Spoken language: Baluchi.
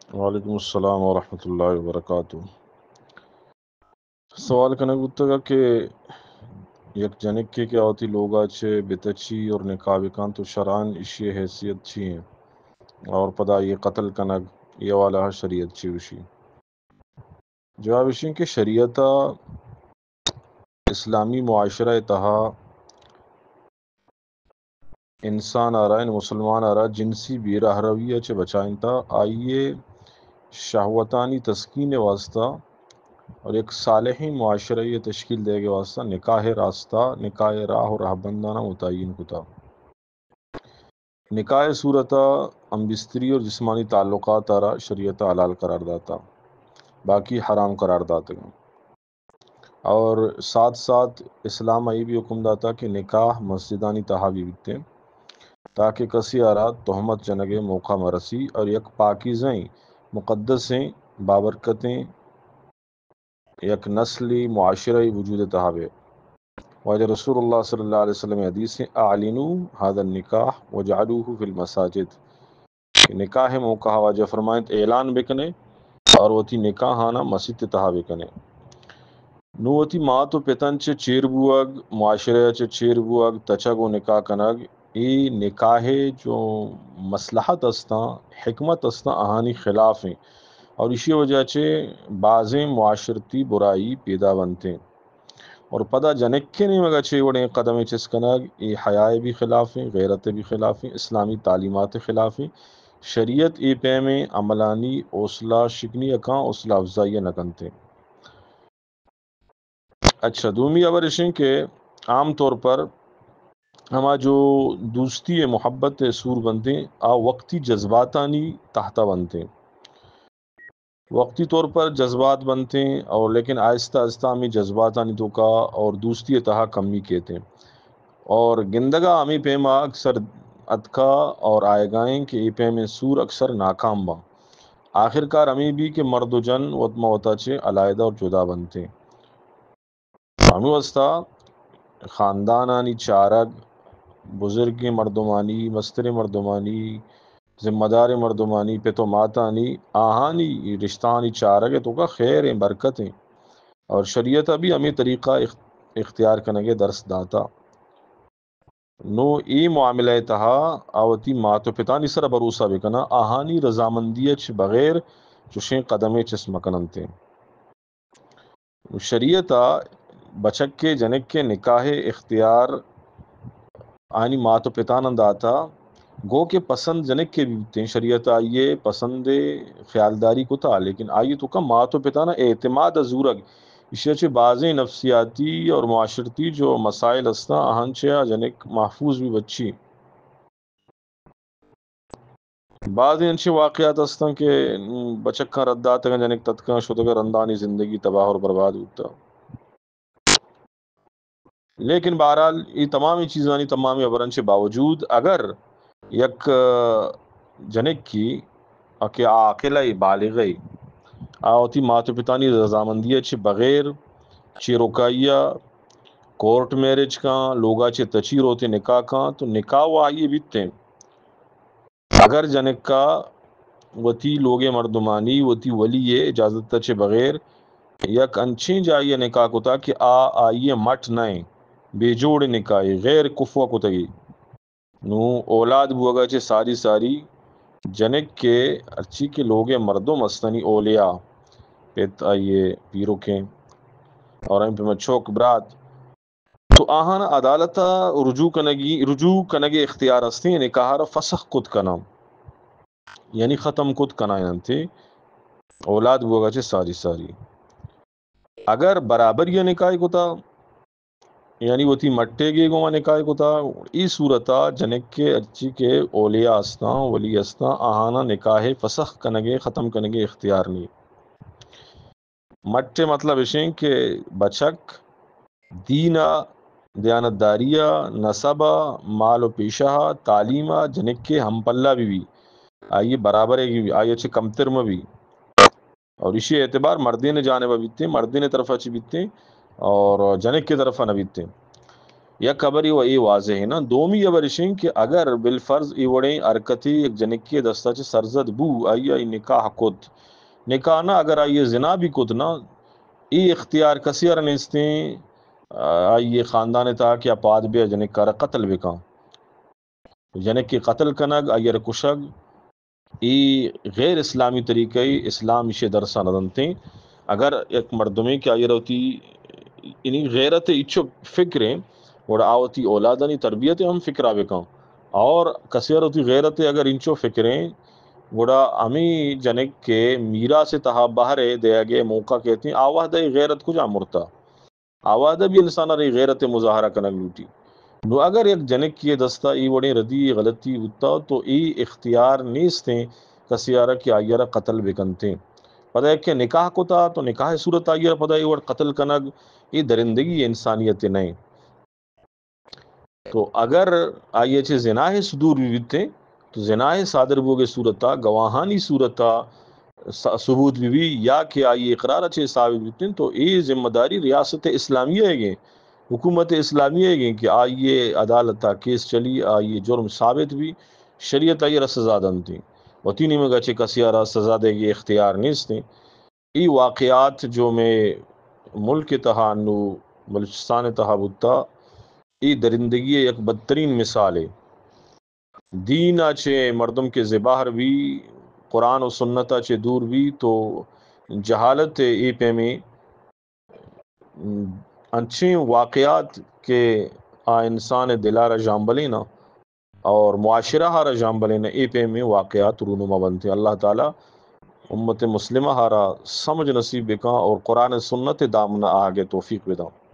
وعلیکم السلام ورحمۃ اللہ وبرکاتہ۔ سوال کنگ بوتگ کہ یک جنکے کہ آ وتی لوگا چہ بتچی اور نکاح بکن تو شرعاً اشی حیثیت چی ہیں؟ اور پدا یہ قتل کنگ، یہ والا شریعت چی وشی؟ جواب اشی کہ شریعت اسلامی معاشرہ تہا انسان آرا، یعنی مسلمان آرا جنسی بے راہروی ء چہ بچائینتا، آئی ء شہوتانی تسکین ء واسطہ اور یک صالحیں معاشرہ ء تشکیل دئیگ ء واسطہ نکاح ء راستہ، نکاح ء راہ و رہبندانا متعین کتا۔ نکاح ء صورت ء ہم بستری اور جسمانی تعلقات آرا شریعت ء حلال قرار داتا، باقی حرام قرار داتگاں۔ اور ساتھ ساتھ اسلام ء اے بھی حکم داتا کہ نکاح مسجدانی تہا بھی بیتے، تاکہ کسی آرا تہمت جنگ ء موقع مرسی اور یک پاکیزیں، مقدسیں، بابرکتیں یک نسلی معاشرہ وجود تہا بے۔ واجہ رسول اللہ صلی اللہ علیہ وسلم حدیث ہیں، اعلنوا هذا النکاح واجعلوه فی المساجد۔ کہ نکاح موقع واجہ فرمائنت اعلان بکنے اور وتی نکاحانا مسیت تہا بکنے۔ نو وتی مات و پتن چہ چیر بوگ، معاشرہ چہ چیر بوگ، تچگ و نکاح کنگ، اے نکاح جو مصلحت استاں، حکمت استاں، آہانی خلاف ہیں اور اسی وجہ چہ بازیں معاشرتی برائی پیدا بنتے ہیں۔ اور پدا جنک ء نیمگ ء چے وڑیں قدمے چست کنگ، اے حیا ء بھی خلاف ایں، غیرت ء بھی خلاف ایں، اسلامی تعلیمات ء خلاف ایں۔ شریعت اے پیمیں عملانی حوصلہ شکنی ء کاں، حوصلہ افزائی ء نہ کنت۔ اچھا، دومی خبر اش ایں کہ عام طور پر ہما جو دوستی ء محبت ء سور بنت ایں، آ وقتی جذباتانی تحت ء بنت ایں۔ وقتی طور پر جذبات بنت ایں اور لیکن آہستہ آہستہ ہمیں جذباتانی توکا اور دوستی ء تہا کمی کیت ایں۔ اور گندگا ہمیں پیما اکثر اتکا اور آئیگا ایں کہ اے پیمیں سور اکثر ناکام باں۔ آخر کار ہمیں بھی کہ مرد و جن وت ما وتا چہ علیحدہ اور جدا بنت ایں۔ ہمے واسطہ خاندانانی چارگ، بزرگیں مردمانی، مستریں مردمانی، ذمہ داریں مردمانی، پت و ماتانی، آہانی رشتہانی چارگ ء توکا خیر ایں، برکت ایں۔ اور شریعت ء بھی ہمے طریقہ اخ-، اختیار کنگ ء درس داتا۔ نو اے معاملہ ء تہا آ وتی مات و پتانی سرا بھروسہ بکناں، آہانی رضامندی ء چہ بغیر چشیں قدمے چست مکننت۔ شریعت ء بچک ء جنک ء نکاح ء اختیار آنی مات و پتاناں داتا، گو کہ پسند جنک ء بیتیں، شریعت آئی ء پسند ء خیالداری کتا، لیکن آئی ء توکا مات و پتاناں اعتماد ء زورگ، ایشی ء چہ بازیں نفسیاتی اور معاشرتی جو مسائل استاں، آہاں چہ آ جنک محفوظ بی بچی۔ بازیں انچیں واقعات ہستاں کہ بچکاں رد داتگاں، جنک تتکاں شتگاں، رندانی زندگی تباہ اور برباد بوتا۔ لیکن بہرحال اے تمامی چیزانی، تمامی خبرانی چہ باوجود اگر یک، آ، جنکی کہ عاقل ء، بالغ ء، آ وتی مات و پتانی رضامندی ء چہ بغیر چیروکائی ء کورٹ میرج کاں، لوگا چہ تچی روتے نکاح کاں، تو نکاح و آئی بیتیں۔ اگر جنکا وتی لوگے مردمانی، وتی ولی ء اجازت ء چہ بغیر یک انچیں جاہی ء نکاح کتا کہ آ آئی ء مٹ نہ ایں، بے جوڑ نکاحے، غیر کفو کتگی، نوں اولاد بوگا چہ ساری ساری جنک کہ ہرچی کہ لوگے مردم استنی، اولیاء، پت آئی ء پیرکیں اور ہمیں پیما چوک برات، تو آہان عدالت ء رجوع کنگی، رجوع کنگے اختیار استیں، نکاح را فسخ کت کناں، یعنی ختم کت کنائینتے، اولاد بوگا چہ ساری ساری۔ اگر برابری ء نکاح کتا، یعنی وتی مٹے گے گوما نکاح کتا، ای صورتا جنک کے ہرچی کہ اولیاء استاں، ولی استاں، آہانا نکاح فسخ کنگے، ختم کنگے اختیار نہیں۔ مٹے مطلب اشیں کہ بچک دین ء، دیانتداری ء، نسب ء، مال و پیشہ ء، تعلیم ء جنک کے ہم پلہ بہ بی، آئی برابر ء بہ بی، آئی چہ کمتر مہ بی۔ اور ایشی اعتبار مردین جانب ء بیتیں، مردین طرف ء چہ بیتیں اور جنک کے طرف ء نہ بیتیں۔ یک خبری و اے واضح ہے نا۔ دومی خبر اشیں کہ اگر بالفرض اے وڑیں حرکتی یک جنکی دستا چہ سرزد بو، آئی آئی نکاح کت، نکاح نہ، اگر آئی زنا بھی کت نا، اے اختیار کسی ار نیستیں، آ، آئی خاندان تا کہ آ پاد بیا جنک کارا قتل بکن۔ جنک کے قتل کنگ، آئی ار کشگ، اے غیر اسلامی طریقہ ای، اسلام ایشی درسا ندنتیں۔ اگر یک مردمے کہ آئی ار وتی یعنی غیرت ایچو فکریں، گڑا آ وتی اولادانی تربیت ہم فکرا بکن۔ اور کسی ار وتی غیرت اگر انچو فکریں، گڑا ہمیں جنک کے میراث تہا بہرے دیگے موقع کہتیں، آ وہد ای غیرت کجا مرتا؟ آ وہد بھی انسان ار اے غیرت مظاہرہ کنگ لوٹی۔ نو اگر یک جنکی دستا اے وڑیں ردی غلطی بوتا تو اے اختیار نیستیں کسی آرا کہ آئی را قتل بکنتیں۔ پدا یک نکاح کتا تو نکاح صورت آئی را پدا اے وڑ قتل کنگ، اے درندگی انسانیت نہیں۔ تو اگر آئی چہ زناہ صدور بھی بیتیں تو زناہ صادر بوگے صورتا، گواہانی صورتا س-، ثبوت بھی بھی یا کہ آئی اقرار چہ ثابت بیتیں تو اے ذمہ داری ریاست اسلامیہ گیں، حکومت اسلامیہ گیں کہ آئی عدالتا کیس چلی، آئی جرم ثابت بھی، شریعت آئی را سزا دنتیں۔ وتی نیمگا چہ کسی را سزا دیگے اختیار نیستیں۔ ای واقعات جو میں ملک تہا نو بلوچستان تہا بوتا، ای درندگی یک بدترین مثال ہے۔ دین چہ مردم کے زباہر بھی، قرآن و سنت چہ دور بھی تو جہالت اے پیمیں انچیں واقعات کہ آ انسان دلارا جامبلینا اور معاشرہ ہارا جامبلینا، اے پیمیں واقعات رونما بنتے۔ اللہ تعالی امت مسلمہ ہارا سمجھ نصیب بکاں اور قرآن سنت دامن آگے توفیق بداں۔